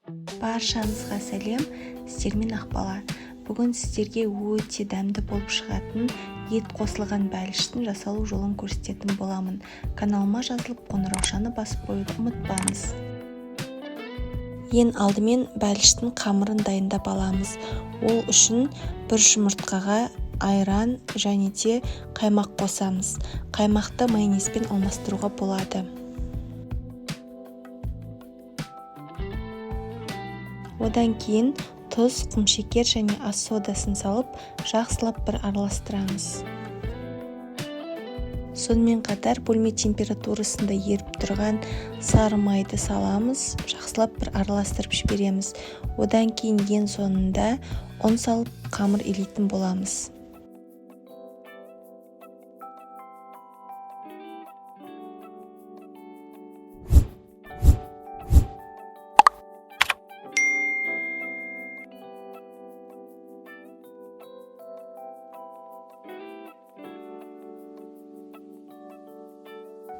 Баршаңызға сәлем, сіздермен Ақбала. Бүгін сіздерге өте дәмді болып шығатын ет қосылған бәліштің жасалу жолын көрсететін боламын. Каналыма жазылып, қоңыраушаны басып қоюды ұмытпаңыз. Ең алдымен бәліштің қамырын дайындап аламыз. Ол үшін бір жұмыртқаға айран және де қаймақ қосамыз. Қаймақты майонезбен алмастыруға болады. Одан кейін тұз, құмшекер және ас содасын салып, жақсылап бір араластырамыз. Сонымен қатар бөлме температурасында еріп тұрған сары майды саламыз, жақсылап бір араластырып жібереміз. Одан кейін ең соңында ұн салып қамыр илейтін боламыз.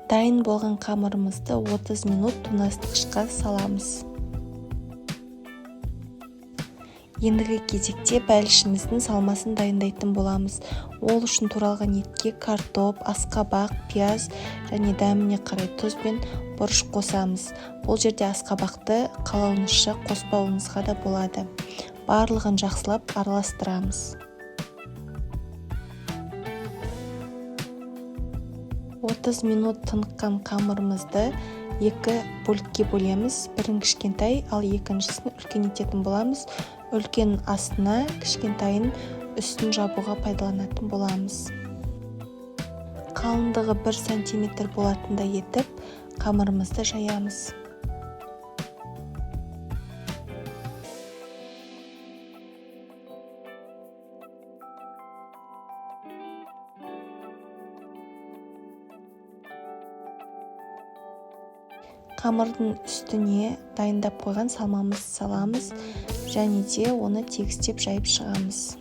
Дайын болған қамырымызды 30 минут тоңазытқышқа саламыз. Ендігі кезекте бәлішіміздің салмасын дайындайтын боламыз. Ол үшін туралған етке картоп, асқабақ, пияз және дәміне қарай тұз бен бұрыш қосамыз. Бұл жерде асқабақты қалауыңызша қоспауыңызға да болады. Барлығын жақсылап араластырамыз. 30 минут тыныққан қамырымызды екі бөлікке бөлеміз. Бірін кішкентай, ал екіншісін үлкен ететін боламыз. Үлкен астына, кішкентайын үстін жабуға пайдаланатын боламыз. Қалыңдығы 1 сантиметр болатындай етіп қамырымызды жаямыз. Қамырдың үстіне дайындап қойған салмамызды саламыз және де оны тегістеп жайып шығамыз.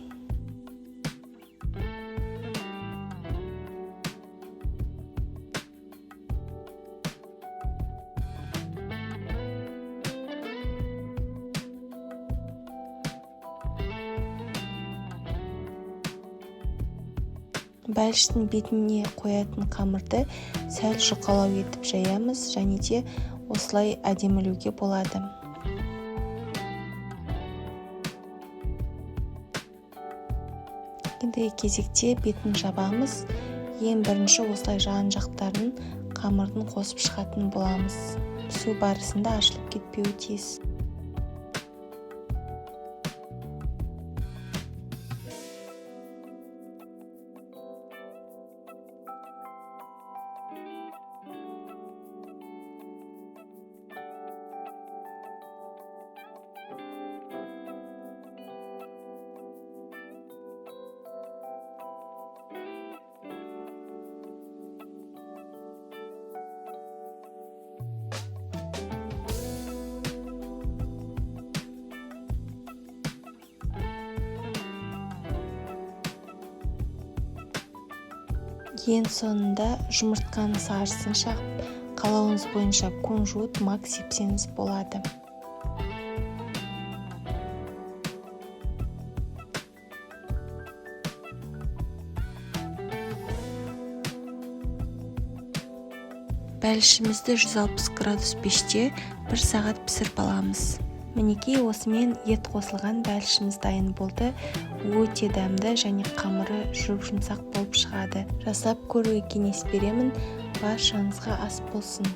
Бәліштің бетіне қоятын қамырды сәл жұқалау етіп жаямыз және де осылай әдемілеуге болады. Ендігі кезекте бетін жабамыз. Ең бірінші осылай жан-жақтарын қамырдың қосып шығатын боламыз. Пісу барысында ашылып кетпеуі тиіс. Ең соңында жұмыртқаның сарысын шағып, қалауыңыз бойынша кунжут, мак сепсеңіз болады. Бәлішімізді 160 градус пеште 1 сағат пісіріп аламыз. Мінекей, осымен ет қосылған бәлішіміз дайын болды. Өте дәмді және қамыры жұп-жұмсақ болып шығады. Жасап көруге кеңес беремін. Баршаңызға ас болсын.